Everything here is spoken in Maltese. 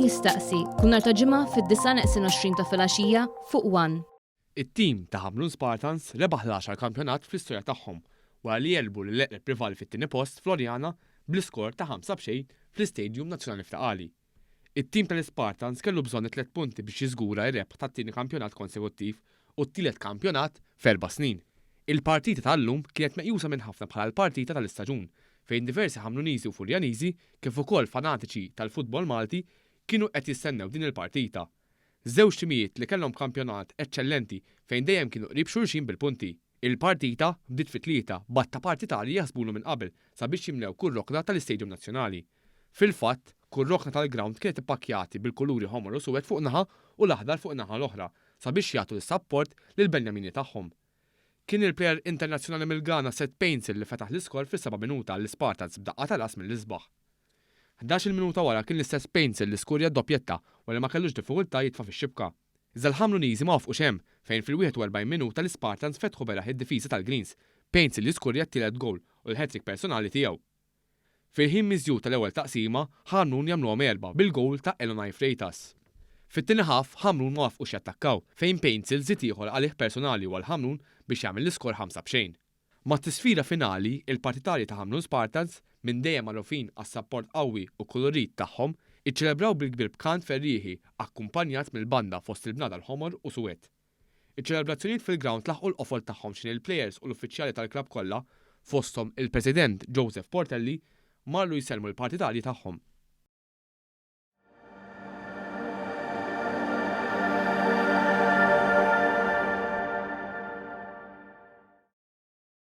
Jistaqsi, kull nhar ta' Ġimgħa fid-9:20 ta' filgħaxija fuq One. It-tim ta' Ħamrun Spartans rebaħ l-għaxar kampjonat fl-istorja tagħhom wara li għelbu lill-eqreb rivali fit-tieni post Floriana bl-iskor ta' 5-0 fl-Istadium Nazzjonali f'Ta' Qali. It-tim tal-Ispartans kellu bżonn it-tliet punti biex jiżgura r-rebħ tat-tieni kampjonat konsekuttiv u t-tielet kampjonat f'erba' snin. Il-partita tal-lum kienet meqjusa minn ħafna bħala l-partita tal-istaġun fejn diversi Ħamruniżi u Furjaniżi kif ukoll fanatiċi tal-futbol Malti kienu qed jistennew din il-partita. Żewġ timijiet li kellhom kampjonat eċċellenti fejn dejjem kienu qrib xulxin bil-punti. Il-partita bdiet fit-tlieta b'għadd ta' partitarji jaħsbulu minn qabel sabiex jimlew kull rokna tal-Istadium Nazzjonali. Fil-fatt, kull rokna tal-grawnd kienet ippakkjati bil-kuluri ħomor u suwed fuq naħa u l-aħdar fuq in-naħa l-oħra sabiex jagħtu s-sapport lill-benjamini tagħhom. Kien il-plejer internazzjonali mill-Ghana Seth Paintsil li fetaħ l-iskor fis-seba' minuta għall-Ispartans b'daqqa ta' ras mill-isbaħ. Ħdax-il minuta wara kien l-istess Paintsil li skurja doppjetta wara li ma kellux diffikultà jitfa' fix-xibka. Iżda l-Ħamruniżi ma wafqux hemm fejn fil-41 minuta l-Ispartans fetħu beraħ id-difiża tal-Greens, Paintsil jiskurja t-tielet gowl u l-hat-trick personali tiegħu. Fil-ħin miżjud tal-ewwel taqsima, Ħamrun jagħmluhom erba' bil-gowl ta' Elonai Freitas. Fit-tieni half, Ħamrun ma wafqux jattakkaw, fejn Paintsil żied ieħor għalih personali u għal Ħamrun biex jagħmel l-iskor 5-0. Mat-tisfira finali, il-partitarji ta' Ħamrun Spartans, minn dejjem magħrufin għas-sapport qawwi u kulurit tagħhom, iċċelebraw bil-kbir b'kant ferrieħi akkumpanjat mill-banda fost il-bnadar ħomor u suwed. Iċ-ċelebrazzjonijiet fil-grawnd laħqu l-qofol tagħhom x'ħin il-plejers u l-uffiċjali tal-klabb kollha, fosthom il-President Joseph Portelli, marru jsellmu l-partitarji tagħhom.